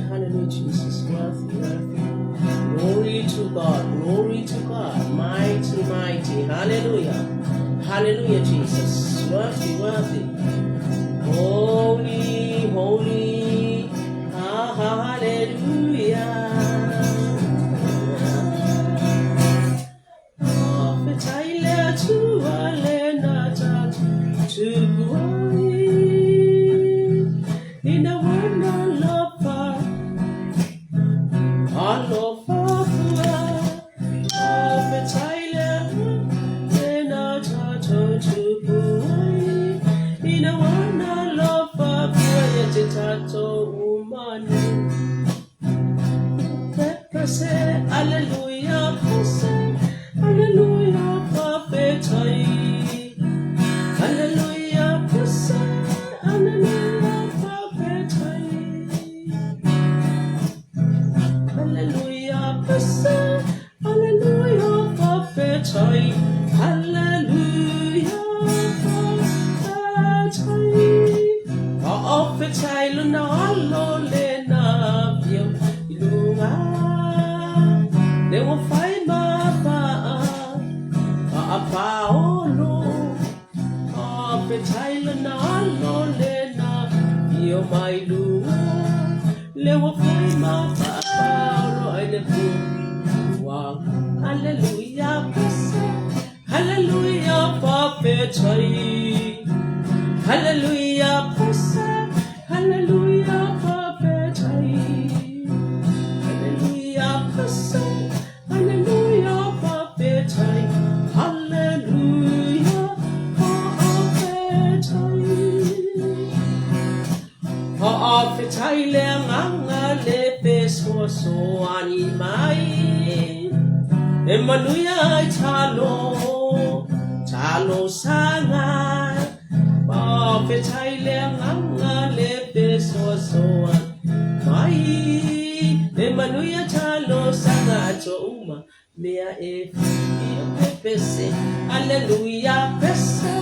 Hallelujah, Jesus. Worthy, worthy. Glory to God. Glory to God. Mighty, mighty. Hallelujah. Hallelujah, Jesus. Worthy, worthy. Holy, holy. Hallelujah. Hallelujah, hallelujah, prophet. Hallelujah, pese, hallelujah, prophet. Hallelujah, pese, hallelujah, prophet. Hallelujah, prophet. Prophet, luna lo le na pio ilunga. Le wo fai ma pa a paolo. Hallelujah, hallelujah, prophet. Hallelujah, hallelujah, prophet. Hallelujah, hallelujah, prophet. Hallelujah, prophet. Prophet le nganga le peso so ani mai. Emmanuel chalo chalo sanga. Prophet le nganga le peso so mai. Emmanuel chalo sanga to uma mea e pese. Hallelujah, pese.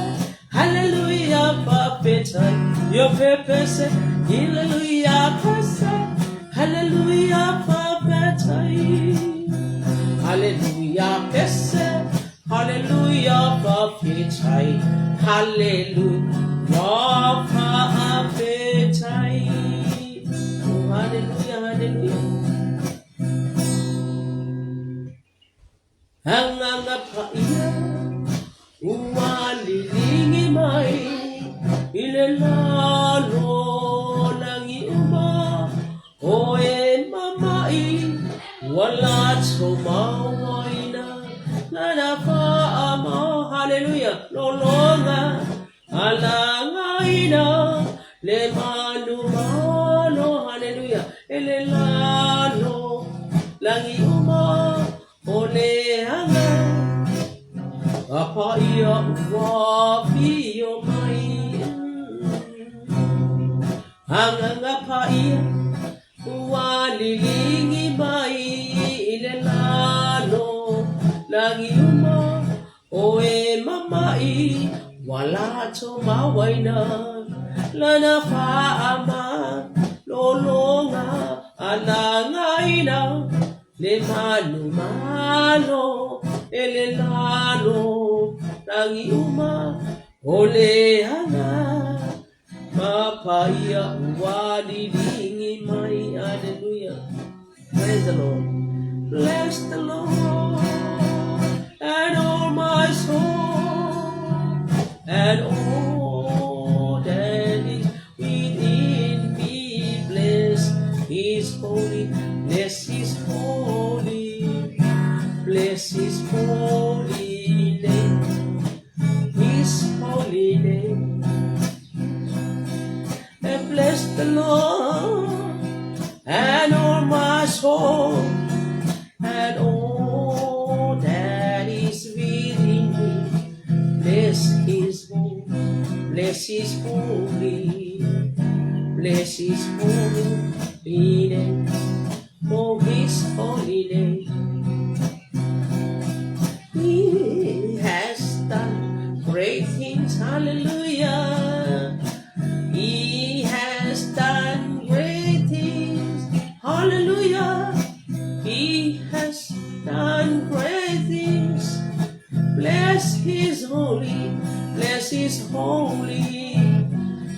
Hallelujah, prophet. Yo pese. Hallelujah, pese. Hallelujah, prophet. Hallelujah, pese. Hallelujah, prophet. Hallelujah, prophet. Oh, hallelujah, hallelujah. Ang nga paia uwalilingi mai ilelalo langi uma o e mamai wala tsomawaina lana fa ama. Hallelujah, lolonga alangaina le manu malo. Hallelujah, elelalo langi uma ole anga apa ia ua fio mai. Anga pa ia ua lilingi mai ile lalo langi uma o e mamai wala to mawaina lana faama lolonga alangaina le manu malo ele lalo langi uma ole anga mapaia ua lilingi mai. Hallelujah. Praise the Lord. Bless the Lord and all my soul and all that is within me. Bless his holy, bless his holy, bless his holy name, his holy name. And bless the Lord and all my soul and all that is within me. Bless his holy, bless his holy, bless his holy name, oh his holy name. He has done great things, hallelujah. He has done great things, Hallelujah. He has done great things. Bless his holy, bless his holy,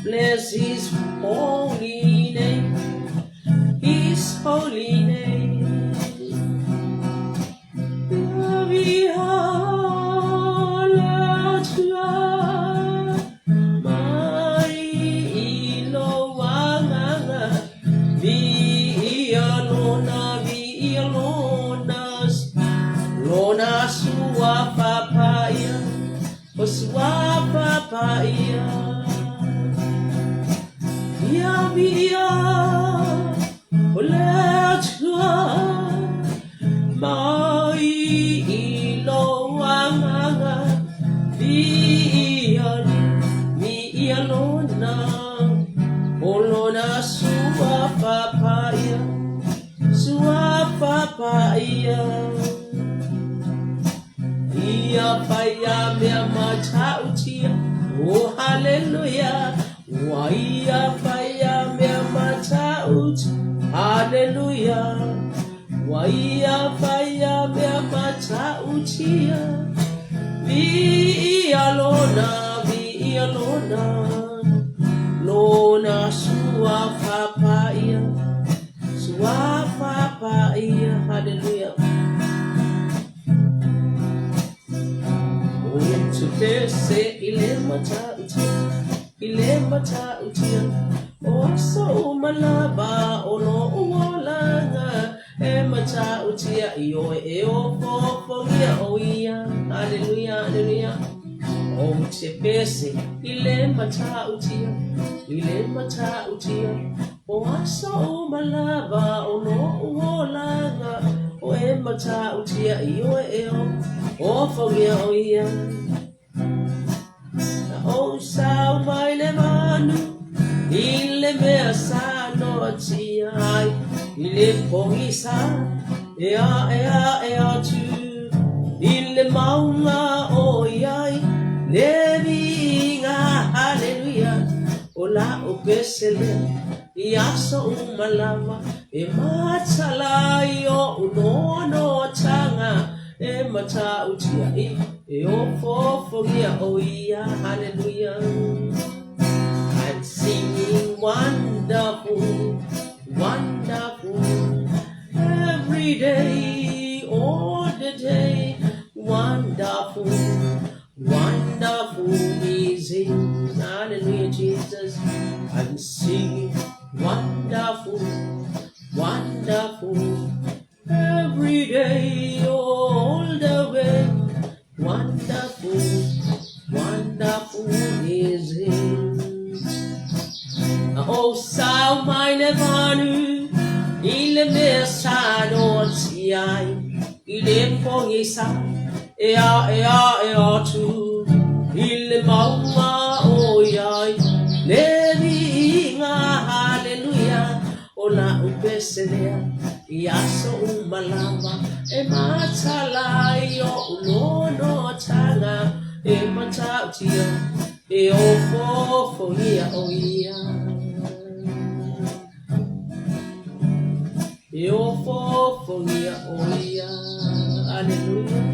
bless his holy name, his holy name. Lona sua papaia, o sua papaia. Ia via, o le Atua, mai i lou agaga, viia, viia lona, o lona sua paia, sua paia. Ia faia mea matautia, oh hallelujah. Ua ia faia mea matautia, hallelujah. Ua ia faia mea matautia, viia lona, viia lona, lona sua paia, sua paia, hallelujah. Ou te pese i le matautia, i le matautia, o aso uma lava o lou olaga, e matautia i oe e ofoofogia o ia. Haleluia, haleluia. Ou te pese i le matautia, i le matautia, o aso uma lava o lou olaga, o e matautia i oe e ofoofogia o ia. Na ou sao mai le manu i le mea sa noatia ai i le pogisa e ae ae atu i le mauga o i ai le viiga. Haleluia! O la'u pese lea i aso uma lava e matala ai o'u noanoataga e matautia i e ofoofogia o ia. Haleluia! I'm singing wonderful, wonderful every day, all the day. Wonderful, wonderful is He. Hallelujah, Jesus. I'm singing wonderful, wonderful every day, all the way. Wonderful, wonderful is He. Na ou sao mai le manu i le mea sa noatia ai i le pogisa e ae ae atu i le mauga o i ai le viiga. Haleluia! O la'u pese lea i aso uma lava e matala ai o'u noanoataga e matautia e ofoofogia o ia. E ofoofogia o ia. Hallelujah.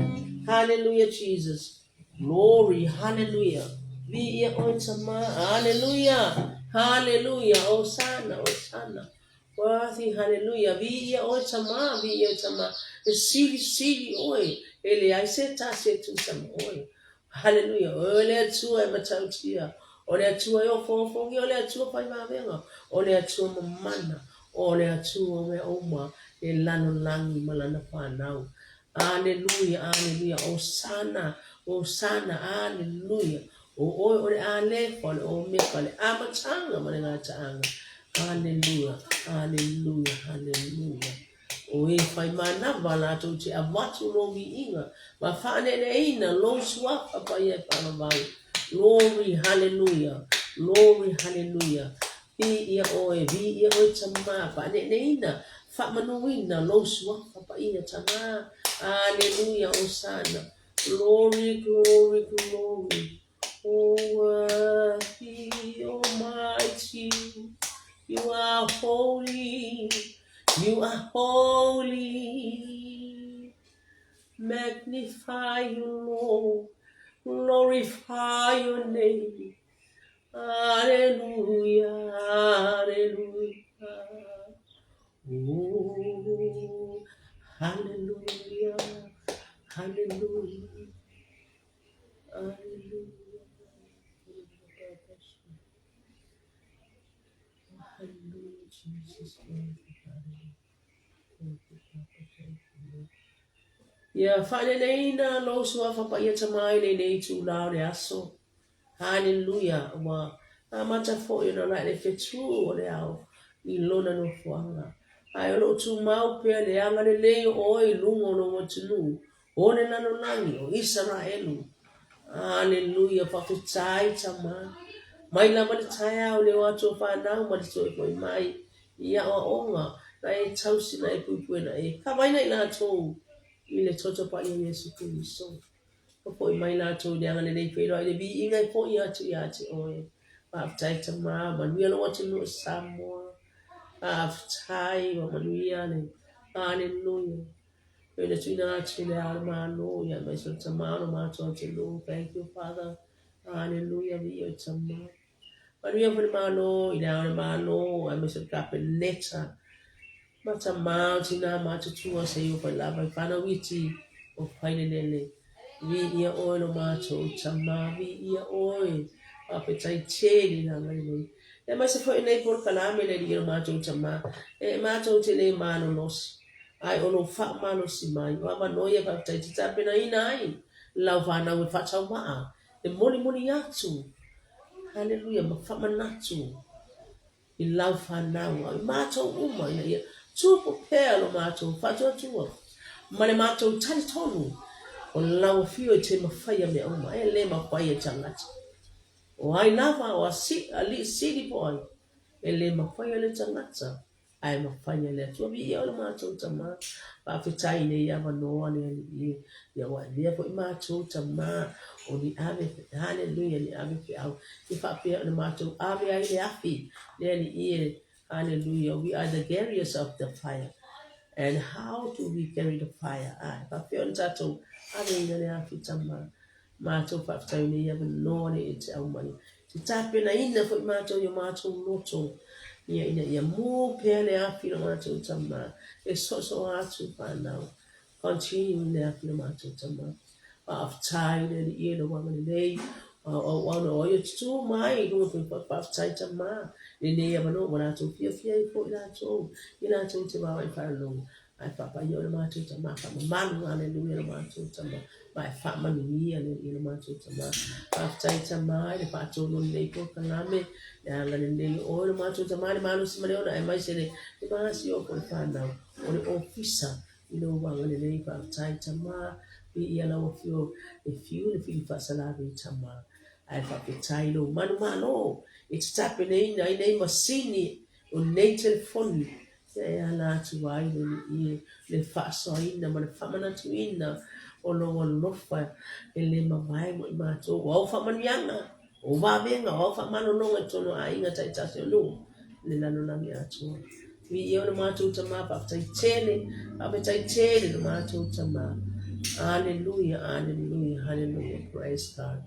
Hallelujah, Jesus. Glory, hallelujah. Viia oe Tama. Hallelujah. Hallelujah. Hosanna, Hosanna. Worthy, hallelujah. Viia oe Tama, viia oe Tama. E silisili oe, e leai se tasi e tusa ma oe. Hallelujah. O le Atua e matautia. O le Atua e ofoofogia, o le Atua fai vavega, o le Atua mamana, o le Atua o mea uma e lalolagi ma lana fanau. Aleluia, aleluia, Hosana, Hosana, aleluia. O oe o le Alefa, o le Omeka, le amataga ma le gataaga. Aleluia, aleluia, aleluia. O e fai manava latou te avatu lou viiga ma faaneeneeina lou suafa paia e faavavau. Glory, hallelujah, glory, hallelujah. Viia oe, viia oe Tama, faaneeneeina, faamanuina lou suafa paia Tama. Aleluia, Hosana. Glory, glory, glory. Oh, worthy, almighty, you are holy. You are holy. Magnify you, Lord. Glorify your name. Hallelujah, hallelujah. Oh, hallelujah, hallelujah, hallelujah. Hallelujah, Jesus. Thank you, Father. Thank you, Papa. Thank you, Lord. Ia faaleleiina lou suafa paia tama i lenei itula o le aso. Haleluia! Ua amata foi ona lae le fetu o le ao i lona nofoaga. Ae o lo o tumau pea le agalelei o oe i luga o lou atunuu, o le lalolagi, o Isaraelu. Aleluia! Faafetai Tama. Mai lava le taeao i le o atu o fanau ma le toe foi mai i aoaoga, na e tausi, na e puipui, na e kavaina i latou i le toto paia o Iesu Keriso. Ua foi mai latou i le agalelei feiloai i le viiga e foi atu ia te oe. Faafetai Tama, manuia lou atunuu o Samoa. Faafetai, ua manuia le Haleluia. Pei ona tuuina atu i le Ao o le Malo, ia aemaise o le Tama o lo matou atunuu. Thank you, Father. Haleluia, viia oe Tama. Manuia foi le Malo i le Ao o le Malo, aemaise o le Kapeneta. Ma tama o tinā matutua seia oo mai lava i whanau iti o Whailelele. Viia oe lo matou tama, viia oe. Faafetai tele i le agalelei. Aemaise foi nei polokalame le alii o lo matou tama, e matou te le malolosi, ae o lou faamalosi mai. O avanoa ia faafetai te tapenaina ai lau fanau e faataumaa, e molimoli atu, haleluia, ma faamanatu i lau fanau a i matou uma ina ia tupu pea lo matou faatuatua ma le matou talitonu o lau afio e te mafaia mea uma, e le mafai e tagata. O ai lava, o alii sili po o ai, e le mafaia le tagata ae mafai e le Atua. Viia oe lo matou Tama, faafetai i nei avanoa le Alii e, ia ua avea foi matou Tama o ni ave, haleluia, ni ave feau, ia faapea ona matou ave ai le afi, le Alii e, haleluia, we are the carriers of the fire. And how do we carry the fire? Ae, faapea ona tatou aveina le afi Tama. Matou faafetai i nei avanoa le e te aumai. Te tapenaina foi matou i o matou loto, ia ina ia mū pea le afi lo matou tama, e soosooa atu whanau. Continue le afi lo matou tama. Faafetai le Alii e lou agalelei, au au au na oia tutū mai i lunga foi faafetai tama, lenei avanoa ua latou fiafia ai foi latou, i latou te vaavaai faalogo. Ae faapaia oe lo matou Tama, faamamalu, aleluia lo matou Tama, ma e faamanuia le Alii lo matou Tama. Faafetai Tama i le faatonu o lenei polokalame, le agalelei o oe lo matou Tama, le malosi ma le ola, aemaise le le masi o le fanau, o le ofisa i lou agalelei. Faafetai Tama, viia lau afio e fiu le fili faasalave Tama. Ae faafetai i lou manumalo e te tapenaina ai nei masini o nei telefoni Ia e ala atu ai le Alii e le faasoaina ma le faamanatuina o lou alofa e le mavae mo i matou, o au faamanuiaga, o vavega, o au faamalologa i totonu o aiga taitasi o nuu i le lalolagi atoa. Viia o le matou Tama, faafetai tele, faafetai tele le matou Tama. Aleluia, aleluia, haleluia, praise God.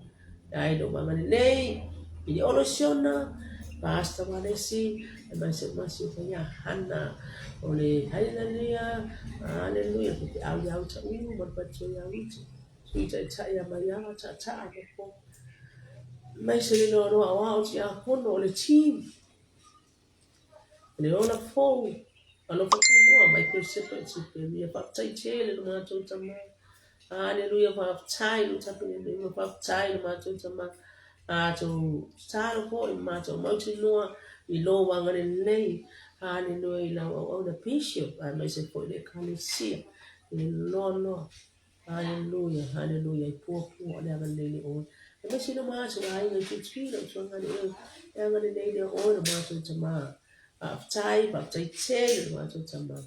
Ai lou agalelei i le Olo Siona, Pastor Walesi, aemaise o masi o Paia Hana, o le Haleluia, Haleluia, ko te au iau ta ulu ma le patio iau iti, sui taitai ia maiava taataa ma po. Aemaise le loaloa o ao tiakono o le team, Le ola fou, alofa tunoa Michael Shepherd Siperia, faafetai tele lo matou tama. Aleluia, faafetai lo tapenelima, faafetai lo matou tama. Matou tatalo foi, matou mautinoa i lou agalelei. Aleluia, i lau auauna Bishop, aemaise foi le Ekalesia, le loaloa. Haleluia, haleluia, i puapua le agalelei le oe. Aemaise lo matou aiga i Tutuila o tuaga le oe. Le agalelei le oe lo matou tama. Faafetai, faafetai tele lo matou tama.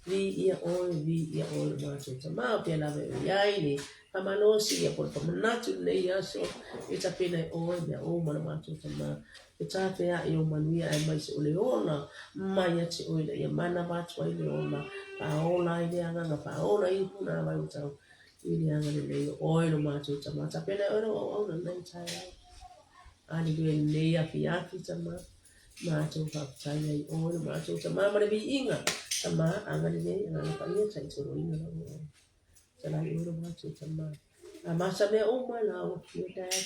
Viia oe, viia oe lo matou tama. O pea lava e o iai le faamalosi ia po le faamanatu i lenei aso e tapena e oe mea uma lo matou tama. E tafeaʻi o manuia aemaise o le ola mai ia te oe ina ia manava atu ai le ola, faaola ai le agaga, faaola ai punavai o tau i le agalelei o oe lo matou Tama. Tapena e oe lou auauna lenei taeao. Aleluia i lenei afiafi, Tama. Matou faafetai ai oe lo matou Tama ma le viiga. Tama, agalelei, agaga paia, taitoloina lau auauna. Talai oe lo matou Tama. A masa mea uma la ua fia Dad.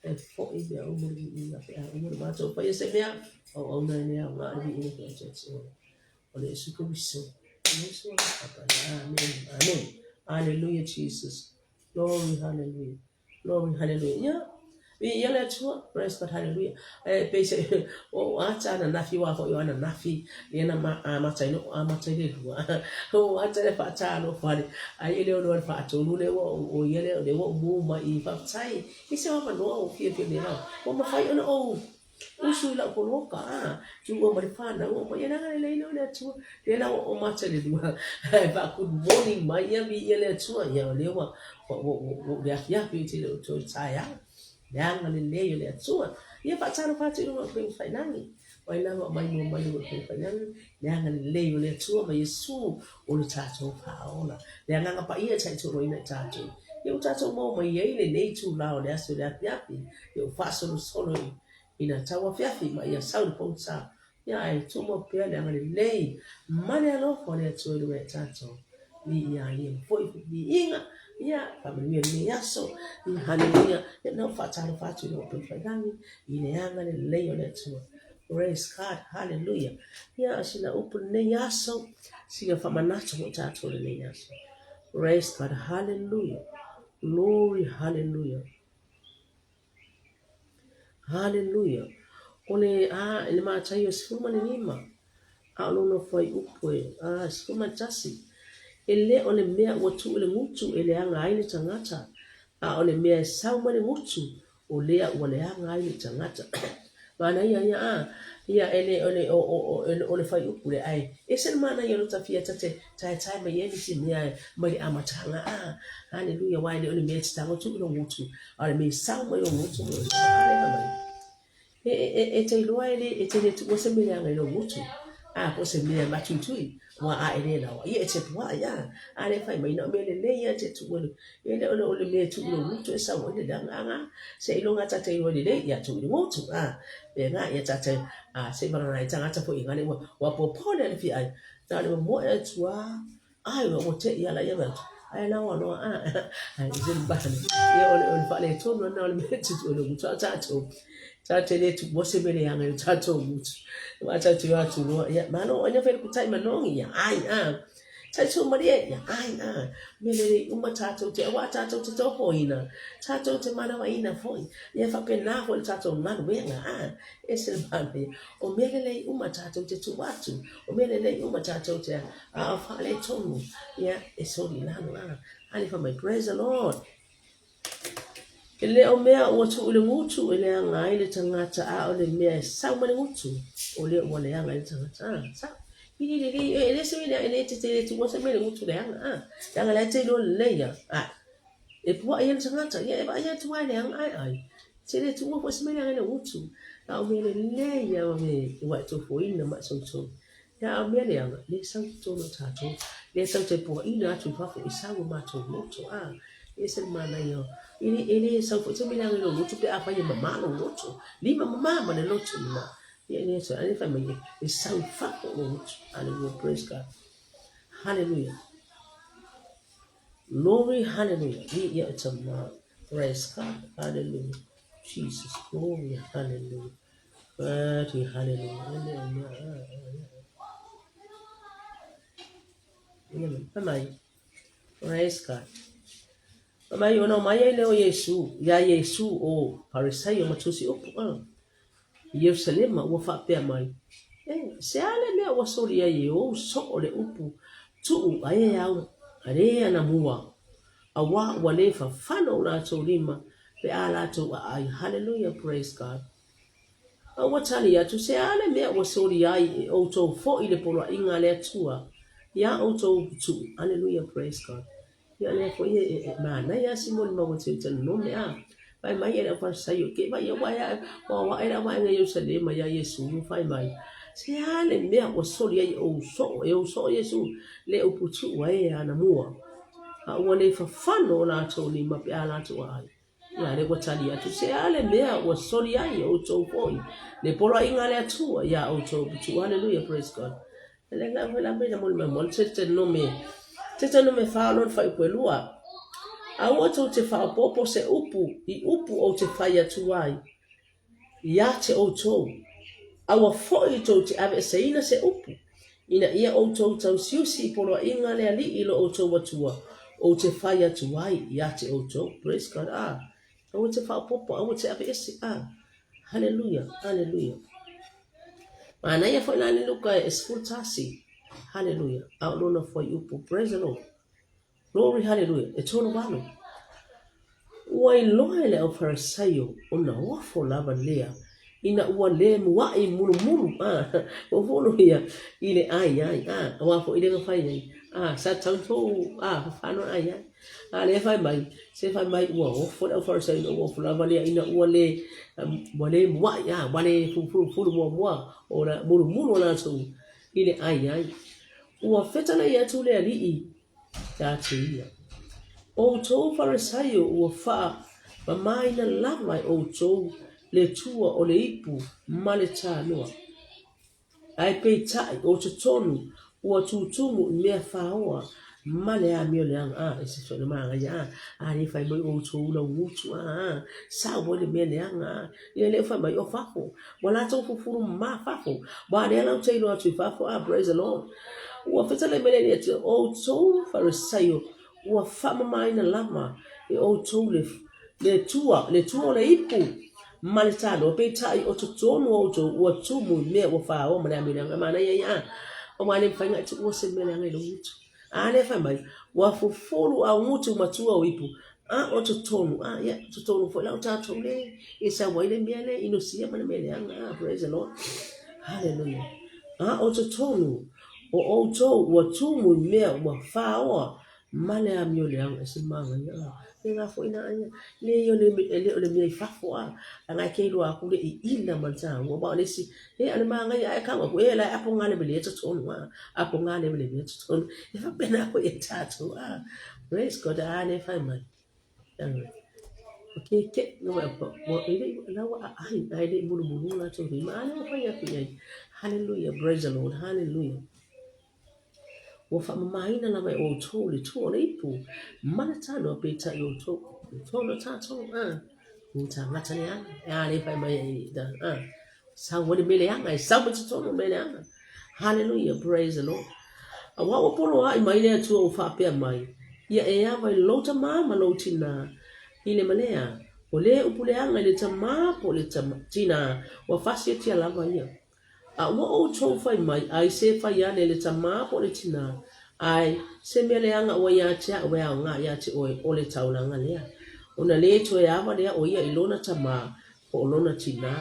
E foi mea uma le viiga pe a uma le matou faia se mea, auauna e le aoga le viiga pe a ia te oe. O le Iesu Keriso. Iesu Amen. Amen. Hallelujah Jesus. Glory hallelujah. Glory hallelujah. Ia. Viia le Atua. Praise God hallelujah. E pei se o ata ananafi wa foi o ananafi ia na ma amata i no amata i le lua. O ata le faatalofa le ai e le o le faatolu le ua o ia le le ua mu mai i faafetai. I se avanoa ua fiafia nei lau. Ua mafai ona ou usu i lau poloka, a, tuua ma le fanau, oo mai, ia leaga lelei lea o le Atua. Lea la ua oo mata i le lua, e faa good morning mai, ia viia le Atua, ia o lea ua, ua, ua, ua, ua le afiafi i te le o toe taeao. Leaga lelei o le Atua. Ia faatalofa atu i luga o upega tafailagi. Mai lava mai mua mai luga o upega tafailagi, leaga lelei o le Atua ma Iesu o le tatou Faaola. Le Agaga Paia e taitoloina i tatou. Ia ua tatou maua mai ai lenei itula o le aso i le afiafi, ia ua faasolosolo i ina tau afiafi ma ia sau le pogisa. Ia ae tumau pea le agalelei ma le alofa o le Atua i luga ia tatou. Viia ai ia ma foi viiga. Ia, faamanuia lenei aso. Ia, haleluia. Ia, na ou faatalofa atu i lou upega i le agalelei o le Atua. Praise God, hallelujah. Ia, sina upu lenei aso, sina faamanatu mo tatou lenei aso. Praise God, hallelujah. Glory, hallelujah. Hallelujah. O le, a, le Mataio 15, a o lona fuaiupu e, a, 11, E le o le mea ua tuu i le gutu e leaga ai le tagata, a o le mea e sau mai le gutu, o lea ua leaga ai le tagata. Manaia ia, a, ia e le o le o o o o le fuaiupu lea, ae ese le manaia o lota fia ta te taetae mai ai nisi mea mai le amataga, a, haleluia, aua e le o le mea e te tago tuu i lou gutu, a o le mea e sau mai lou gutu, a lea fai mai. E, e, e te iloa e le, e te le tuua se mea leaga i lou gutu, a, po o se mea matuitui, ua a e le lawa, ia e te puaa ia, a lea fai mai, na o mea lelei ia e te tuua E le o le o le mea e tuu i lou gutu e sau ai le leaga aga seiloga ta te iloa lelei ia tuu i le gutu a pe nga ia ta te a se vagana ai tagata foi nga le ua ua popole le fia ai na le moe atu a ai ua te ia la ia atu ai la ua loa a ai se mbane ia o le o le faaletonu na o le mea e tuu i le gutu a tatou ta te le tuua se mea leaga i lo tatou gutu wa ta te atu loa ia malo ina fai ku tai manongi ia ai a Taitūmarie ia, āe, ā, me lelei uma tātou te aua tātou te tohoina, tātou te manawaina foi, ia whapena foi le tātou galuega, ā, ese le manaia, o mea lelei uma tātou te tuu atu, o mea lelei uma tātou te ā, o faaletonu, ia, e soli i lalo, ā, alefa mai, praise the Lord. E le o mea ua tuu i le gutu e leaga ai le tagata, a o le mea e sau mai le gutu, o lea ua leaga ai le tagata. A, sa, i le lelei, e le se mea e le te te tuua se mea le gutu leaga, a, leaga la e te iloa lelei ia, a, e puaʻi ai le tagata, ia e vaai atu lava e leaga, ae ai, te le tuua foi se mea leaga i le gutu, a o mea lelei ia me ua e tofoina ma e sousou. Ia a o mea leaga, lea sau i totonu o tatou, lea sau te puaina atu i fafo i sau o matou loto, a, e ese le manaia o, e le, e le sau foi se mea leaga i lou loto pe afai e mama lou loto, lima mama ma le loto mama. Ia e le sau, a fai mai e sau i fafo lou loto. Hallelujah, praise God. Hallelujah. Glory, hallelujah. Viia e Tama. Praise God. Hallelujah. Jesus, glory, hallelujah. Ati, hallelujah. Fai mai. Praise God. Fai mai, ona omai ai lea o Iesu, iā Iesu o Parisaio ma tusi upu, a. I Ierusalema ua faapea mai, E, se a le mea ua soli ai e ou soo le upu tuu ai e au a le anamua, auā ua le fafano o latou lima pe a latou aai. Hallelujah, praise God. A ua tali atu, Se a le mea ua soli ai e outou foi le poloaiga a le Atua iā outou upu tuu? Aleluia, praise God. Ia lea foi e, e, e manaia si molimau e te talanoa a. Fai mai e le Aufarisaio, Ke vaai ua ae ua ae le auvaega i Ierusalema iā Iesu, fai mai, Se a le mea ua soli ai e ou soo, e ou soo Iesu, le upu tuu ai e anamua, a ua le fafano o latou lima pe a latou aai. Ia lea ua tali atu, Se a le mea ua soli ai e outou foi le poloaiga a le Atua iā outou upu tuu. Haleluia, praise God. Le ga foi la me na mo le mo te te no me te te no me fa lon fa upu e lua. Aua tou te faaopoopo se upu i upu ou te fai atu ai ia te outou. Aua foi tou te aveeseina se upu, ina ia outou tausiusi i poloaiga a le Alii lo outou Atua ou te fai atu ai ia te outou. Praise God. Ah, aua te faaopoopo, aua te aveese. Ah, haleluia, haleluia. Manaia foi la le Luka e 11. Haleluia. A o lona fuaiupu. Praise the Lord. Glory, haleluia. E 38. Ua iloa e le Aufarisaio ona ofo lava lea ina ua le muaʻi mulumulu, a, fufulu ia i le ʻai ai, a, aua foi le na fai ai, a, sa tatau tou, a, fafano ʻai ai. A lea fai mai, se fai mai ua ofo le Aufarisaio ina ua ofo lava lea ina ua le, ua le muaʻi, a, ua le fufulufulu muamua o la, mulumulu o latou i le ʻai ai. Ua fetalai atu le Alii ia te ia, Outou Farisaio ua faamamaina lava e outou le tua o le ipu ma le tanoa, ae peitai o totonu ua tutumu i mea faoa ma le amio leaga. A, e se fai manaia, a, a le fai mai outou laugutu, a, a, sau ai le mea leaga, a, ia le fai mai o fafo, ua latou fufulu ma fafo, ua lea lau te iloa atu i fafo, a, praise the Lord. Ua fetalai mai le Alii atu, outou Farisaio, ua faamamaina lava e outou le, le tua, le tua o le ipu ma le talo, peitai o totonu o outou ua tumu i mea ua faoa ma le amio leaga. Manaia ia, a, aua e le mafai ona e tuua se mea leaga i lou gutu. A lea fai mai, ua fufulu au gutu ma tua o ipu, a o totonu, a, ia, totonu foi la o tatou le e sau ai le mea le inosia ma le mea leaga, a, praise the Lord. Hallelujah. A o totonu o outou ua tumu i mea ua faoa ma le amio leaga, e se manaia, a, le la foi na aia, le o le, e le o le mea i fafo, a, a ngai ke iloa aku le iila ma le taua, aua o le isi, e a le manaia ae kau aku, e la e apo ngā le mele totonu, a, apo ngā le mele mea totonu, e faapena foi e tatou, a, praise God, a le fai mai. O ke ke no mai ua e le la ua aai ae le i mulumulu latou lima a lea ua fai atu i ai. Hallelujah, praise the Lord, hallelujah. Ua faamamaina lava e outou le tua o le ipu ma le talo a peitai outou. Outou no tatou, a. U tagata leaga, e a le fai mai ai da, a. Sau ai le mea leaga, e sau mai totonu le mea leaga. Hallelujah, praise the Lord. Aua ua poloaʻi mai le Atua ua faapea mai, Ia e ava i lou tamā ma lou tinā, i le malea, o le upu leaga i le tamā po o le tinā, ua fasiatia lava ia. A ua outou fai mai, Ai se fai ane le tamā po o le tinā, Ae, se mea leaga ua iā te aʻu e aoga iā te oe, o le taulaga lea. Ona lē toe ava lea o ia i lona tamā po o lona tinā,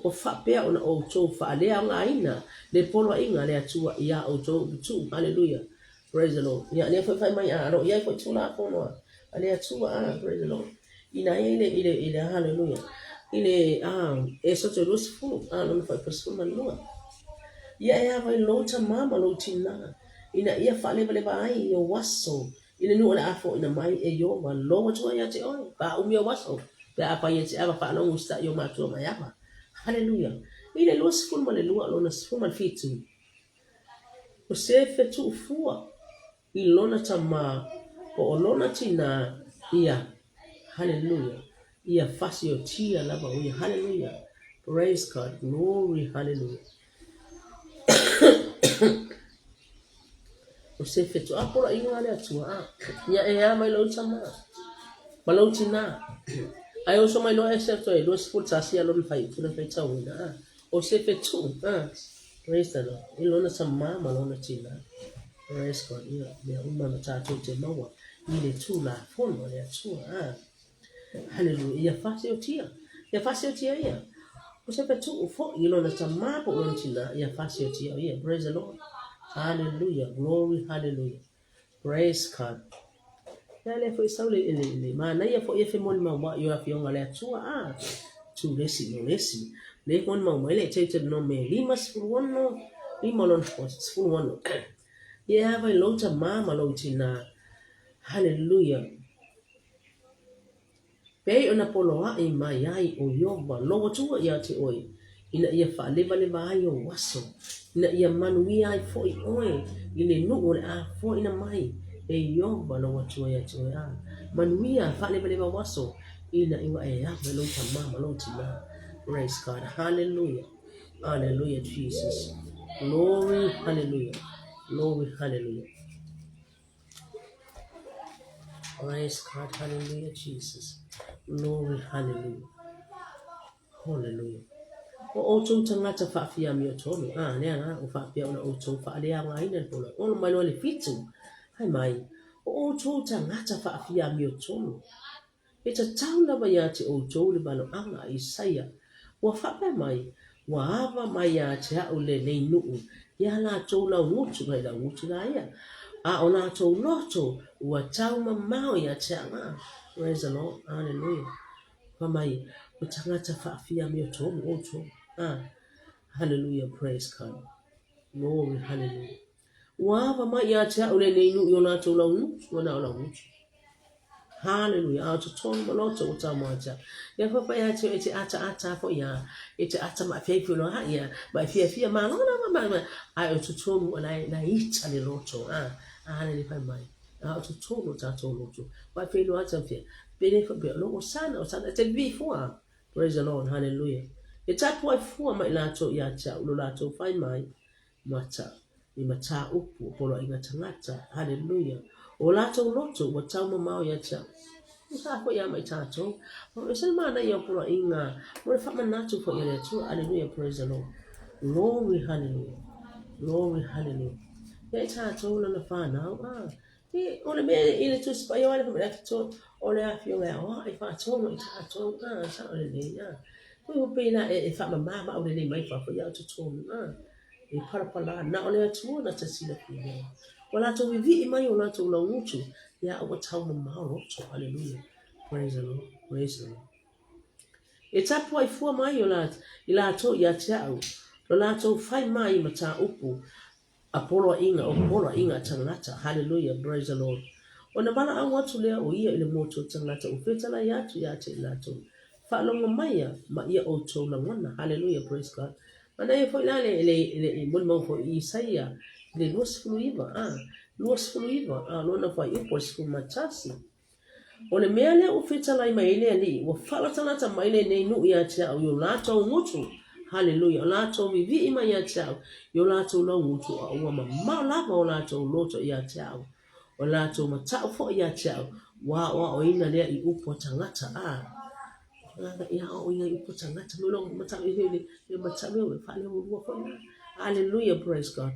ua faapea ona outou faaleaogaina le poloaiga a le Atua iā outou upu tuu. Haleluia! Praise the Lord. Ia, lea foi fai mai, a, o lo o i ai foi Tulafono a le Atua, a, praise the Lord. Ina ia i le, i le, i le, haleluia, i le, a, Esoto 20, a, lona fuaiupu 12. Ia e ava i lou tamā ma lou tinā, ina ia faalevaleva ai i ou aso I le nuu o le a foʻina mai e Iowa lou Atua ia te oe, paaumi ou aso, pe a fai e te ava faalogo usitai i ou matua ma e ava. Haleluia! I le 22 lona 17, o se fetuufua i lona tamā po o lona tinā ia. Haleluia! Ia fasiotia lava o ia. Haleluia! Praise God! Glory! Haleluia! O se fetuapolaʻiga a le Atua, a ia e a mai lou tamā ma lou tinā. Ae oso mai loa Esoto e 21 a lona faiupu na faitauina, a o se fetuʻu, a praise the Lord, i lona tamā ma lona tinā. Praise God, ia mea uma na tātou te maua i le Tulafono a le Atua, a. Haleluia. Ia fasiotia. Ia fasiotia ia. O se fetuʻu foʻi i lona tamā po o lona tinā, ia fasiotia o ia. Praise the Lord. Hallelujah. Glory, hallelujah. Praise God. Ia lea foi sau le, le, le manaia foi e femolimau mai i afioga a le Atua, a, tu le isi i le isi. Le molimau mai le Deuteronome 56, 5 lona 16. Ia ava i lou tamā ma lou tinā. Haleluia. Pei ona poloaʻi mai ai ʻo Ieova lou Atua iā te ʻoe, ina ia faalevaleva ai ou aso, ina ia manuia ai foʻi ʻoe i le nuʻu o le a foaʻina mai e Ieova lou Atua iā te ʻoe, a manuia faalevaleva ou aso, ina ua e ava i lou tamā ma lou tinā. Praise God. Hallelujah. Hallelujah, Jesus. Glory, hallelujah. Glory, hallelujah. Praise God, hallelujah, Jesus. Glory, hallelujah. Hallelujah. O outou tagata faafia amiotonu, a, lea la, o faapea ona outou faaleaogaina le pola. Ono mai loa le fitu, hai mai, o outou tagata faafia amiotonu. E tatau lava iā te outou le valoaga a Isaia, ua faapea mai, Ua ava mai iā te a'u lenei nuʻu iā latou laugutu, hai laugutu la ia, a o latou loto ua tau mamao iā te aʻu. A, praise the Lord, hallelujah. Fai mai, o tagata faafia amiotonu outou. A, hallelujah, praise God. Glory, hallelujah. Ua ava mai iā te a'u lenei nuʻu i o latou laugutu, ua na o laugutu. Hallelujah. A o totonu ma loto o tau moata. Ia papa ia te e te ata ata fo ia. E te ata ma fia fia loa ia. Ma fia fia ma loa ma ma ma. Ai o totonu o lai na ita le loto. A a le fai mai. A o totonu o tatou loto. Wa fia loa ata fia. Pele fo pe lo o sana o sana te vi fua. Praise the Lord. Hallelujah. E tapu ai fua mai latou ia te au lo latou fai mai. Mata, i matāupu o poloaiga tagata. Haleluia! O latou loto ua taumamao ia te au. Ua sa foi ia mai tatou. O ese le manaia o poloaiga mo le faamanatu foi a le Atua. Haleluia, praise the Lord. Glory, hallelujah. Glory, hallelujah. Ia i tatou lana whanau, ah, e, o le mea i le Tusi Paia o le whakamea o le afioga e aoaʻi faatonu i tatou, ah, sa o lelei, ah. Hui ho pei la e, e whaamamā ma au lelei mai whawha ia o totonu, ah. E palapala, na o le Atua na te silafia ai. Ua latou vivii mai o latou laugutu, ia ua taumamao loto. Haleluia. Praise the Lord. Praise the Lord. E tapuai fua mai o la, i latou ia te au, lo latou fai mai matāupu a poloaiga, o poloaiga tagata. Haleluia. Praise the Lord. Ona valaau atu lea o ia i le motu o tagata ua fetalai atu ia te i latou. Faalogo maia ma ia outou lagona. Haleluia. Praise God. Manaia foi la le, le, le molimau foi i Isaia i le 29, a, 29, a, lona fuaiupu o le 11. O le mea lea ua fetalai mai ai le Alii, ua faalatalata mai lenei nuu ia te au i o latou gutu, haleluia, o latou vivii mai ia te au i o latou laugutu, a ua mamao lava o latou loto ia te au, o latou mataʻu foi ia te au, ua aoaoina lea i upu a tagata, a. Agaga ia aoaoina i upu a tagata, me lou mataʻu i le, le mataʻu e faaleolua foi la. Hallelujah, praise God.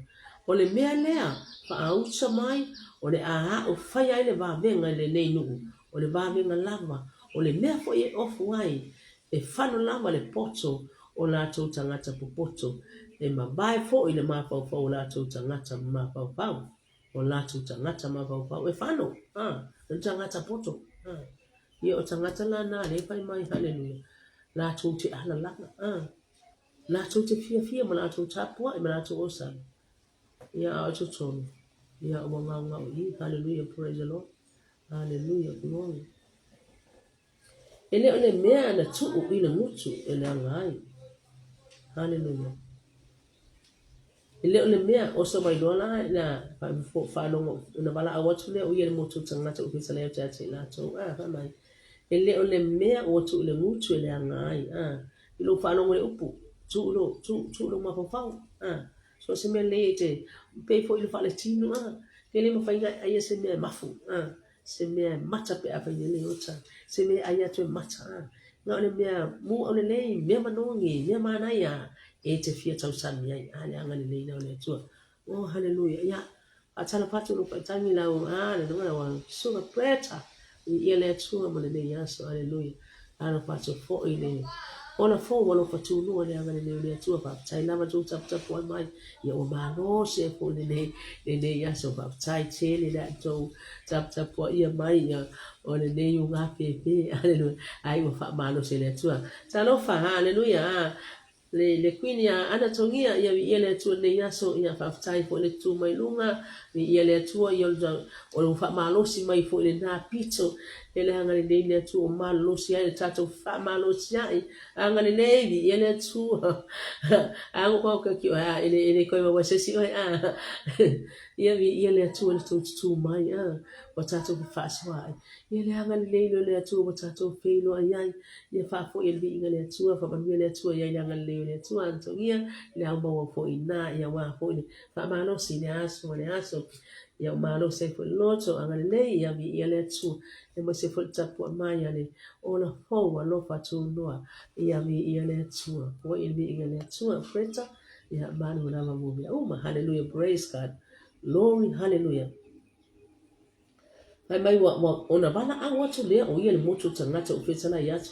O le mea lea, faausa mai, o le a aʻu fai ai le vavega i lenei nuu, o le vavega lava, o le mea foi e ofu ai, e fano lava le poto o latou tagata popoto, e mavae foi le mafaufau o latou tagata mafaufau. O latou tagata mafaufau e fano, a, o le tagata poto, a. Ia o tagata la na le fai mai, haleluia, latou te alalaga, a, latou te fiafia ma latou tapuai ma latou osana. Ia a o totonu, ia ua gaogao i, haleluia, praise the Lord, haleluia, glory. E le o le mea na tuu i le gutu e leaga ai. Haleluia. E le o le mea, oso mai loa la na faalogo, ona valaau atu lea o ia i le motu o tagata ua fetalai atu ia te i latou, a, fai mai, e le o le mea ua tuu i le gutu e leaga ai, a, i lou faalogo i le upu, tuu lou, tuu, tuu lou mafaufau, a, so o se mea lelei e te, pei foi i le faaletino, a, e le mafai ona e aia se mea e mafu, a, se mea e mata pe afai e le ota, se mea e ai atu e mata, a. Na o le mea muau lelei, mea manogi, mea manaia e te fia tausami ai, a le agalelei lea o le Atua. Oh, haleluia. Ia, faatalofa atu lou faitagi lau, a, le luga lau susuga Preta, i ia le Atua mo lenei aso, haleluia. Talofa atu foi le Ola fou alofa tulua le agalelei o le Atua faafetai lava tou taputapuai mai ia ua malosi ai foi lenei lenei aso faafetai tele le tou taputapuaia mai ia o lenei uga fefe aleluia ai ua faamalosi e le Atua talofa aleluia le le Queen ia Ana Togia ia viia le Atua lenei aso ia faafetai foi le tu mai luga viia le Atua ia o le faamalosi mai foi lena pito e le agalelei le Atua ua malolosi ai le tatou faamalosiai agalelei viia le Atua ago ko ka ki a ele ele koe wa se si oe a ia viia le Atua le tou tutu mai a ua tatou fefaasoaai ia le agalelei lea o le Atua ua tatou feiloai ai Ia faafoi e le viiga le Atua, faamanuia le Atua i ai le agalelei o le Atua, Antogia le ao maua foi i ina, ia aua foi le faamalosi i le aso ma le aso, ia o malosi ai foi le loto, agalelei, ia viia le Atua, aemaise foi le tapuai mai a le ola fou, alofa tunoa, ia viia le Atua, foi le viiga le Atua, Freta, ia malu lava mo mea uma, hallelujah, praise God, glory, hallelujah. Fai mai ua, ua, ona valaau atu lea o ia le motu o tagata o fetalai atu,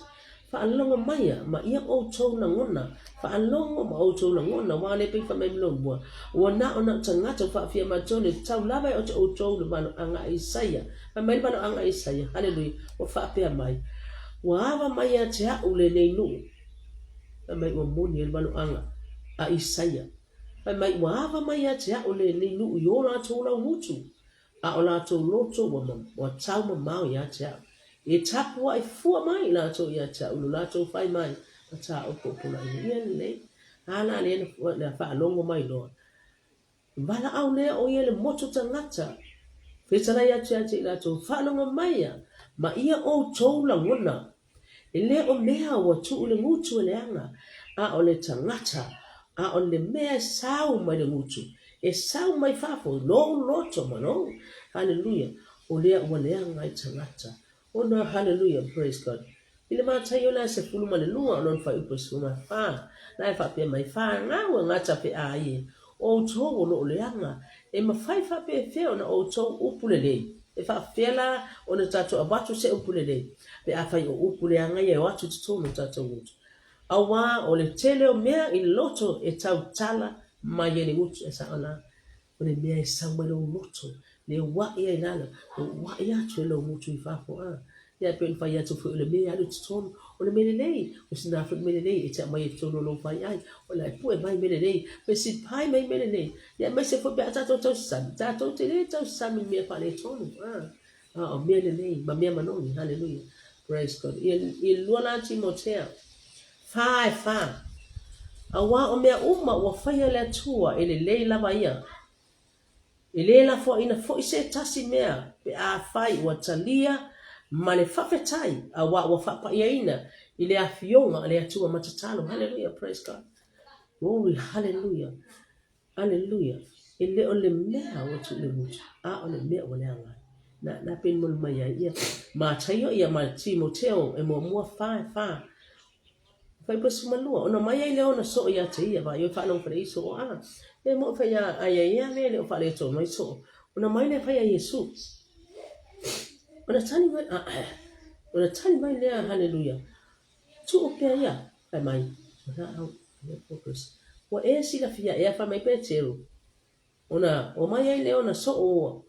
Faalogo maia ma ia outou lagona, faalogo ma outou lagona, wa le pei fai mai ma mua, ua na o na o tagata o faafia matou le tau lava e o te outou le valoaga a Isaia. Fai mai le valoaga a Isaia, haleluia, ua faapea mai, Ua ava mai ia te a'u lenei nuu. Fai mai ua moni ai le valoaga a Isaia. Fai mai ua ava mai ia te a'u lenei nuu i o latou laugutu. A o latou loto ua tau mamao ia te au. E tapuai fua mai latou ia te au i lo latou fai mai, Mataupu o polaina ia lelei. A la lea na faalogo mai loa. Valaau lea o ia le motu tagata. Fetalai atu ia te i latou, Faalogo maia, ma ia outou lagona. E le o mea ua tuu le gutu e leaga, a o le tagata, a o le mea e sau mai le gutu, e sau mai fafo i lou loto ma lou, haleluia, o lea ua leaga ai tagata. Ona, haleluia, praise God. I le Mataio la e 12 o lona fuaiupu e 14, la e faapea mai, Fanau e gata feaai e outou o lo o leaga, e mafai faapefea ona outou upu lelei? E faapefea la ona tatou avatu se upu lelei, pe afai o upu leaga ia e o atu i totonu o tatou gutu? Auā o le tele o mea i le loto e tautala mai ai le gutu, e sao la, o le mea e sau mai lou loto, le ua'i ai lalo, o ua'i atu e lou gutu i fafo, a. Ia e pei ona fai atu foi o le mea e alu i totonu, o le mea lelei, o sina foi mea lelei e te aumai i totonu o lou faiai, o le a e pue mai mea lelei, pe sipai mai mea lelei. Ia aemaise foi pe a tatou tausami, tatou te le tausami i mea faaletonu, a, a o mea lelei ma mea manogi. Haleluia. Praise God. Ia, i lua la Timotea, fa e fa. Auā o mea uma ua faia le Atua e lelei lava ia. E le lafoaina foi se tasi mea pe afai ua talia ma le faafetai auā ua faapaiaina i le afioga a le Atua ma tatalo. Haleluia, praise God. Glory, haleluia, aleluia. E le o le mea ua tuu le gutu, a o le mea ua leaga ai. Na, na pei moli mai ai ia Mataio ia ma Timoteo e muamua fa e fa. Fai po 12, ona mai ai lea ona soo ia te ia, vaai oi faalogo fale i soo a. E mo fai a ai ai ia me le o faale to mai soo. Ona mai lea fai a Iesu. Ona tali mai, a, ona tali mai lea, haleluia. Tuu pea ia, fai mai, ona au, ua e silafia ea fai mai Peteru. Ona omai ai lea ona soo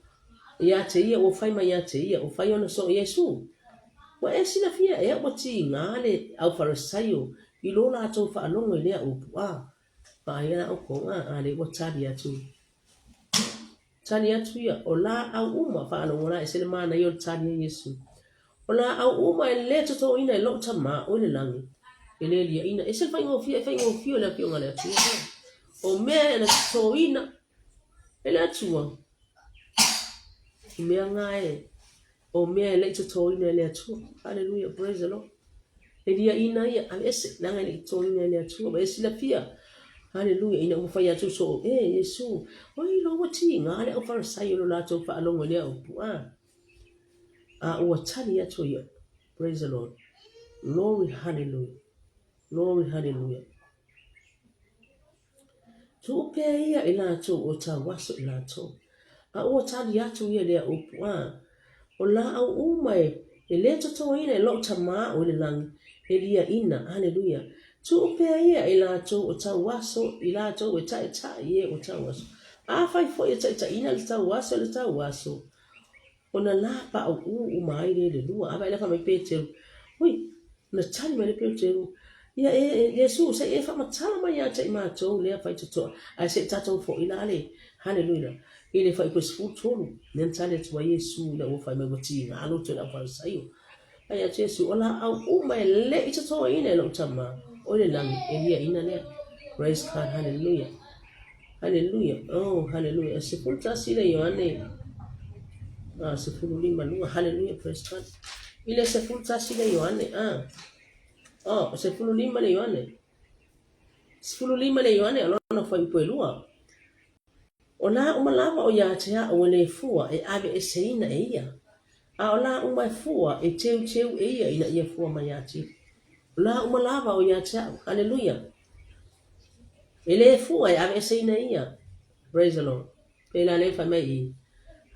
ia te ia, ua fai mai ia te ia, ua fai ona soo Iesu. Ua e silafia ea ua tiga le au Farisaio i lo latou faalogo i lea upu, a, vaai la oukou, a, a lea ua tali atu. Tali atu ia, o laau uma, faalogo la, ese le manaia o le tali a Iesu. O laau uma e le totoina e lou Tama o i le lagi, e le liaina. Ese le faigofie, e faigofie o le Afioga a le Atua. O mea e na totoina e le Atua, o mea ngā e, o mea e le i totoina e le Atua. Hallelujah, praise the Lord. E liaina ia, aveese, leaga e le i totoina e le Atua. Ua e silafia, hallelujah, ina ua fai atu soo, e Iesu, oi lo ua tiga le au Farisaio lo latou faalogo i lea upu, a. A ua tali atu ia. Praise the Lord. Glory, hallelujah. Glory, hallelujah. Tuu pea ia i latou o tauaso i latou. A ua tali atu ia lea upu, a, o laau uma e, e le totoina e lou Tama o i le lagi, e liaina. Hallelujah. Tuu pea ia i latou o tauaso, i latou e taitai i e o tauaso. Afai foi e taitaiina le tauaso e le tauaso, ona lapaauu uma ai lea i le lua. A vaai la fai mai Peteru, Ui, na tali mai lea Peteru, Ia e, Iesu, se i e faamatala mai ia te i matou lea faitotoa, ae se i tatou foi la le, haleluia, i le fuaiupu e 13, lea na tali atu ai Iesu ina ua fai mai ua tiga loto i le Aufarisai. Fai atu Iesu, o laau uma e le i totoina e lou Tama o i le lagi, e liaina lea. Praise God, hallelujah. Hallelujah, oh, hallelujah. 11 le Ioane, ah, 15 lua, hallelujah, praise God. I le 11 le Ioane, ah, oh, 15 le Ioane. 15 le Ioane, o lona fuaiupu e lua. O la uma lava o ia te a'u e le fua e aveeseina e ia, a o la uma e fua e teuteu e ia ina ia fua mai atili. O la uma lava o ia te a'u, haleluia, e le fua e aveeseina e ia. Praise the Lord. Pēlā lea e fai mai i i.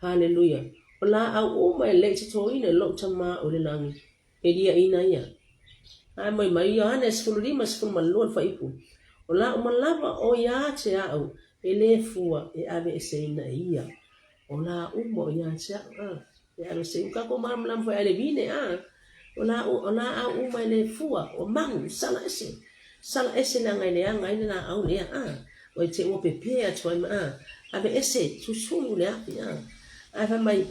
Haleluia. O lāʻau uma e le i totoina e lou Tama o i le lagi, E liaina ia. Ae mai mai Ioane 15, 12 le fuaiupu, O la uma lava o ia te a'u e le fua e aveeseina e ia. O la uma o ia te a'u, a, e aveeseina. Ua tatou malamalama foi a le vine, a, o la, o laau uma e le fua, ua magu, sala ese, sala ese leaga e leaga ai le laau lea, a, ua te ua pepe atu ai ma, a, aveese, susulu le afi, a. Ae fai mai,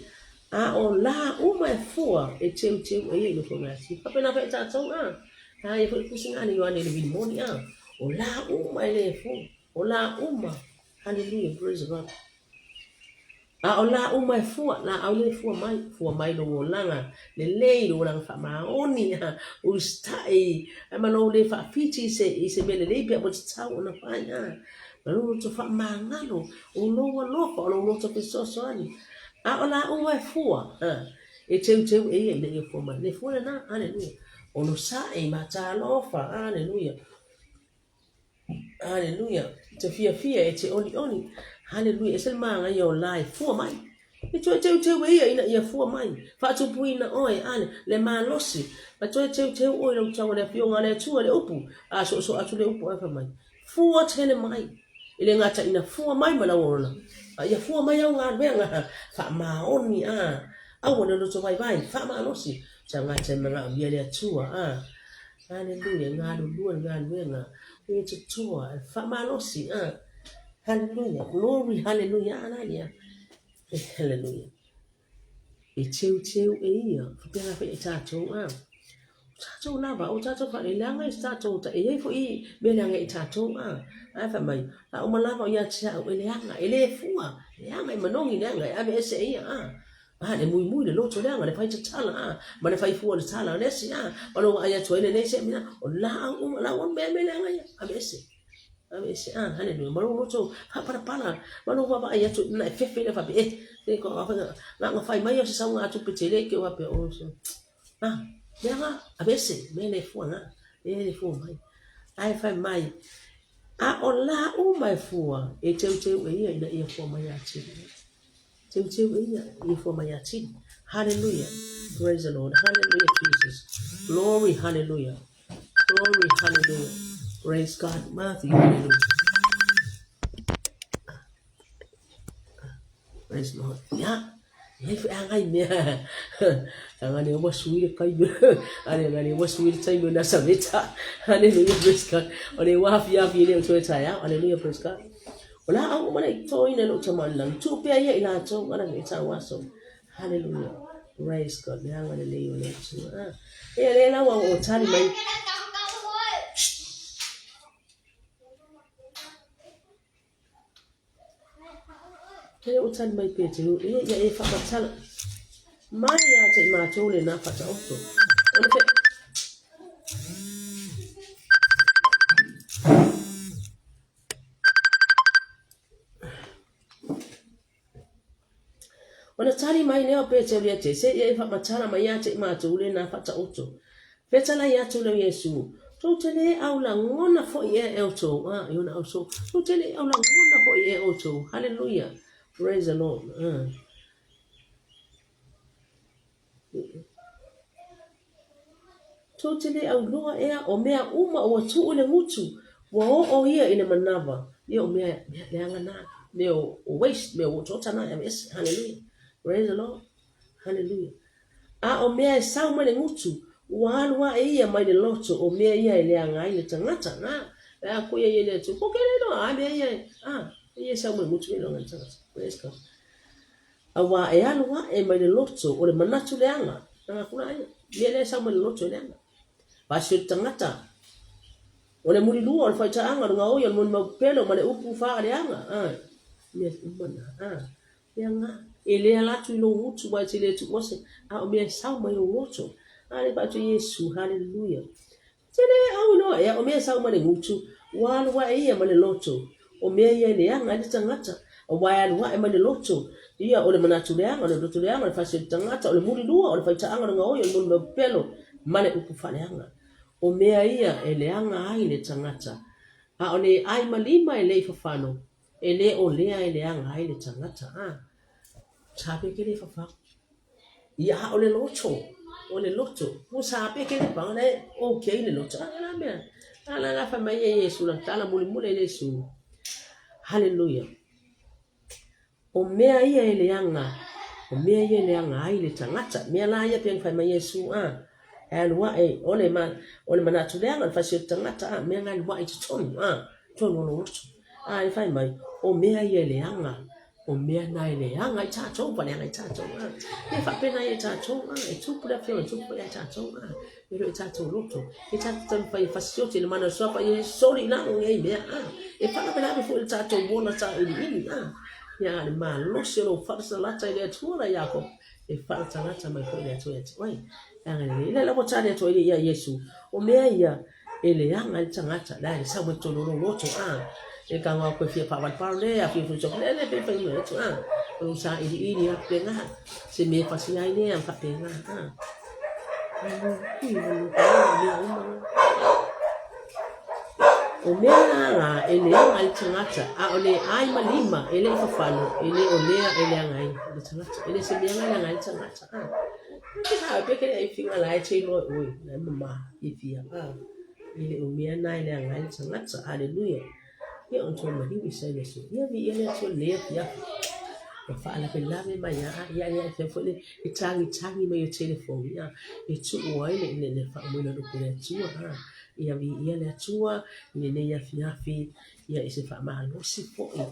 A o la uma e fua e teuteu e ia i loko o Matthew. Faapena foi tatou a. A ia foi le tusiga a le Ioane i le vili moni a. O la uma e le fua. O la uma. Hallelujah, praise God. A o la uma e fua, laau le fua mai, fua mai lou olaga lelei, lou olaga faamaoni, a, usitai, ai ma lou le faafiti i se, i se mea lelei pe a ua tatau ona fai, a. Ma lou loto faamagalo, o lou alofa, o lou loto fesoasoani. A o lāua e fua, a, e teuteu e ia ina ia fua mai. Le fua lena, aleluia. Onosai, matalofa, aleluia. Aleluia. Te fiafia e te olioli. Aleluia. E se le māngaia o la e fua mai. E toe teuteu e ia ina ia fua mai. Faatupuina oe, ale, le malosi. Ma toe teuteu oe i lau tau a le Afioga a le Atua le upu. A soosoo atu le upu ae fai mai. Fua tele mai. E le gata ina fua mai ma lau olaga, a ia fua mai au galuega faamaoni, a aua le loto vaivai, faamalosi, tagata e manaomia le Atua, a Haleluia, galulue le galuega, ua totoa, faamalosi, a Haleluia, glory, haleluia, a la ia, haleluia. E teuteu e ia, faapena foi ia i tatou, a. O tatou lava, o tatou faaleleaga i tatou, e i ai foi mea leaga i tatou, a. Ae fai mai, a uma lava o ia te au e leaga, e le fua, leaga e manogi, leaga e aveese e ia, a. A, le muimui, le loto leaga, le fai tatala, a, ma le fai fua le tala o le esi, a. Ma lou vaai atu ai lenei se mea, o laau uma, lau mea mea leaga ia, aveese. Aveese, a, haleluia, ma lou loto faapalapala, ma lou vaavaai atu na e fefe lea faapea, e, te ko a whainga, nga nga whai mai o se saunga atu pe te le ke o faapea, o se, a, mea nga, aveese, mea le fua nga, mea le fua mai. Ae fai mai, a o la uma e fua, e teuteu e ia ina ia fua mai atili. Teuteu e ia, ia fua mai atili. Hallelujah. Praise the Lord. Hallelujah, Jesus. Glory, hallelujah. Glory, hallelujah. Praise God. Matthew, hallelujah. Praise the Lord. Ya. Ia foi angai mea. Anga ne ua sui le kai. Ale anga ne ua sui le taimi na saveta. Hallelujah, praise God. O le ua afi afi le o toe tai au. Hallelujah, praise God. O la au uma le toina lo tamani lang. Tu pea ia i latou ala e tau aso. Hallelujah. Praise God. Le anga lelei o le Atua. Ah. Ia le lau au o tali mai. He o tali mai Peteru, e ia e whakatala. Mai ia te i mātou le nā whataoto. Ona fe... Ona tali mai lea o Peteru ia te, se ia e whakamatala mai ia te i mātou le nā whataoto. Fetalai atu lea o Iesu, Tou te le au lagona foi ea e outou, a, i ona auso, tou te le au lagona foi ea e outou. Haleluia. Praise the Lord. Tou te le auloa ea o mea uma ua tuu i le gutu, ua oo ia i le manava. Ia o mea leaga na, mea o waste, mea ua otaota na e aveese. Hallelujah. Praise the Lord. Hallelujah. A o mea e sau mai le gutu, ua alu ae ia mai le loto, o mea ia e leaga ai le tagata. Na, e a koia ia le Atua. Ko ke le loa, a mea ia e, a, ia e sau mai le gutu e leaga ai le tagata. Praise God. Auā e alu aʻe mai le loto o le manatu leaga, a kula aia, mea lea e sau mai le loto e leaga. Pasi o le tagata, o le mulilua, o le faitaaga, o le gaoi, o le molimau pelo, ma le upu faaleaga, a, mea uma na, a, leaga, e le ala atu i lou gutu aua e te le tuuose, a o mea e sau mai lou loto. A le faatua Iesu, haleluia. Te le au iloa ea, o mea e sau mai le gutu, ua alu ae ia ma le loto. O mea ia e leaga ai le tagata, aua e alu ae mai le loto, ia, o le manatu leaga, o le loto leaga, o le fasi o le tagata, o le mulilua, o le faitaaga o le gaoi, o le molimau pelo, ma le upu faaleaga. O mea ia e leaga ai le tagata, a o le ai ma lima e le i fafano, e le o lea e leaga ai le tagata. A, sape ke le fafano. Ia, a o le loto, o le loto, ua sape ke le panga le okay le loto. A la mea, a la la fai mai e Iesu la tala mulimuli e Iesu. Haleluia. O mea ia e leaga, o mea ia e leaga ai le tagata. Mea la ia pei ona fai mai Iesu, a, e alu ae, o le, ma, o le manatu leaga, o le fasi o le tagata, a, mea na alu ae i totonu, a, totonu o lou loto. A, e fai mai, o mea ia e leaga, O mea na e leaga ai tatou, ua leaga ai tatou. E faapena ia tatou, e tupu le afioga, e tupu ia tatou, e le o tatou loto. E tatou taumafai e fasioti i le mana o le suafa, ia soli i lalo nei mea. E faalavelave foi i le tatou ola sailiili. Ia a le malosi o lou faasalata i le Atua la Iakopo, e faalatalata mai foi le Atua ia te oe. Leaga lelei. Lea la ua tali atu ai ia Iesu, o mea ia e leaga ai le tagata, la e sau mai totonu o lou loto, a e tago atu e fia faavalipalo le a fia fai le le pe fai mai atu a o lou sailiili a faapena se mea e fasi ai lea faapena a mea uma O mea la la e leaga ai le tagata, a o le ai ma lima e le i fafano, e le o lea e leaga ai le tagata. E le se mea la e leaga ai le tagata. A. Ke ha pe ke ai finga la e te loe oi, la e mama, i fia. A. E le o mea na e leaga ai le tagata. Hallelujah. Ia o tō mariu i sai le su. Ia vi ia le atua le afiafi. Ua faalavelave mai a ia ia e foi le e tangi tangi mai o telefoni ia e tuu ai le le le faamoina le le atua a ia vi ia le atua i lenei afiafi ia i se faamalosi foi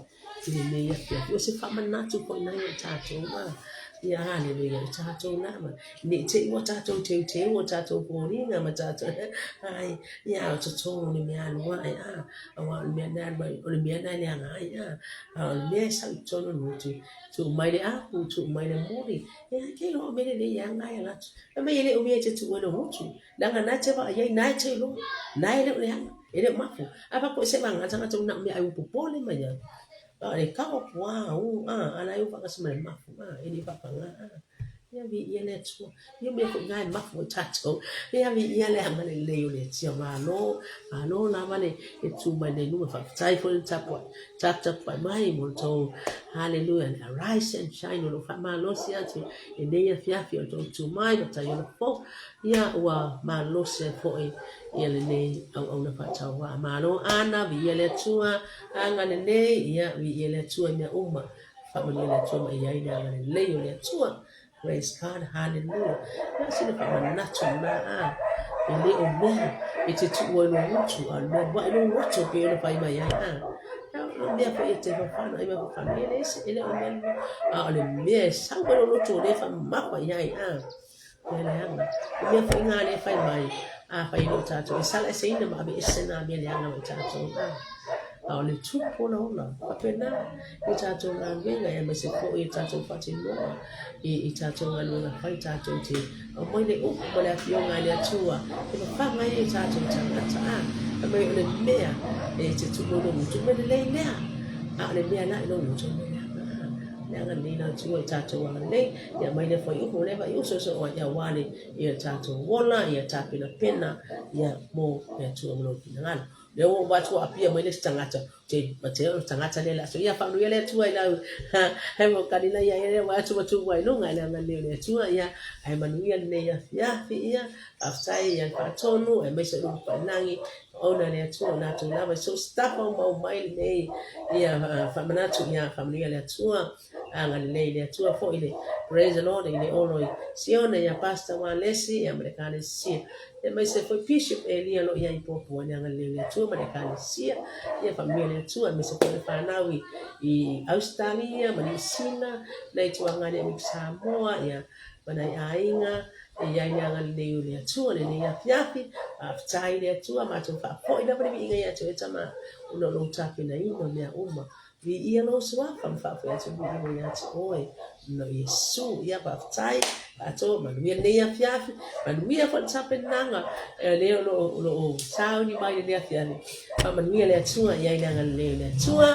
i lenei afiafi o se faamanatu foi na ia tatou a ia haleluia i tatou lava ne i te i ua tatou teuteu o tatou foliga ma tatou ai ia o totonu le mea alu ae a aua o le mea na alu ai o le mea na e leaga ai a a o le mea e sau i totonu o le motu tuu mai le apu tuu mai le moli e ai ke loa o mea lelei e aga ai ala atu fai mai e le o mea e te tuu ai lou motu leaga na e te vaai ai na e te iloa na e le o leaga e le o mafu a fa koe se vanga tagata una o mea ai ua popole mai ai a o le kau aku a u a ala ai u faatasi ma le mafu a e le i faapaga a ia viia le Atua ia mea foi na e mafu ai tatou ia viia le agalelei o le Atua malo malo lava le e tu mai nei luma faafetai foi le tapuai taputapuai mai mo le tou haleluia le arise and shine o lo o faamalosi atu i lenei afiafi o le tou tu mai ma tai ola fou ia ua malosi ai foi ia lenei auauna faatauvaa malo ana viia le Atua agalelei ia viia le Atua i mea uma faamanuia le Atua ma i ai le agalelei o le Atua. Praise God, hallelujah. Ia sina faamanatu na a. E le o mea e te tuu ai lou utu, a o le mea alu ae lou loto pei ona fai mai ai a. O le mea foi e te fafano ai ma fafano, e le se, e le o mea lena. A o le mea e sau mai lou loto o lea e faamamafa i ai a. Mea leaga. O mea foi ngā lea e fai mai, a fai e le o tatou, e salaeseina ma aveese nā mea leaga mai tatou a. A o le tupu olaola, faapena i tatou galuega aemaise foi i tatou faatinoga i tatou galuega fai tatou te aumai le upu ma le afioga a le Atua e fafaga ai i tatou tagata a fai mai o le mea e te tuu i lou gutu mea lelei lea a o le mea la i lou gutu mea leaga a leaga lelei la Atua i tatou agalelei ia aumai le fuaiupu lea faiuso so ia aua le ia tatou ola ia tapenapena ia mo le Atua ma lona finagalo. Lea ua ou vaai atu ua apia mai le isi tagata, te te o le tagata lea le aso. Ia faamanuia le Atua i lau he mo kalina ia ia vaai atu ua tu mai luga i le agalelei o le Atua ia ae manuia lenei afiafi ia faafetai ia le faatonu aemaise o luga pailagi ona le Atua o latou lava i so o se tafa o mau mai lenei ia faamanatu ia faamanuia le Atua agalelei le Atua foi le praise the Lord i le olo i Siona ia Pastor Walesi ia ma le Ekalesia aemaise foi Bishop Elia lo ia i Puapua le agalelei le Atua ma le Ekalesia ia faamanuia le Atua aemaise foi le fanau i, i Australia ma Niu Sila na i tuaga i Samoa ia ma nai aiga e i ai le agalelei o le Atua lenei afiafi. Faafetai le Atua, matou faafoi lava le viiga ia te oe Tama, ona o lou tapenaina o mea uma. Viia lou suafa ma faafoi atu le viiga ia te oe, ona o Iesu. Ia faafetai, faatoa, manuia lenei afiafi, manuia foi le tapenaga lea o lo o sauni mai lenei afiafi. Faamanuia le Atua, i ai le agalelei o le Atua.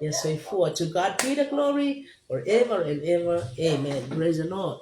Ia soifua. To God be the glory forever and ever. Amen. Praise the Lord.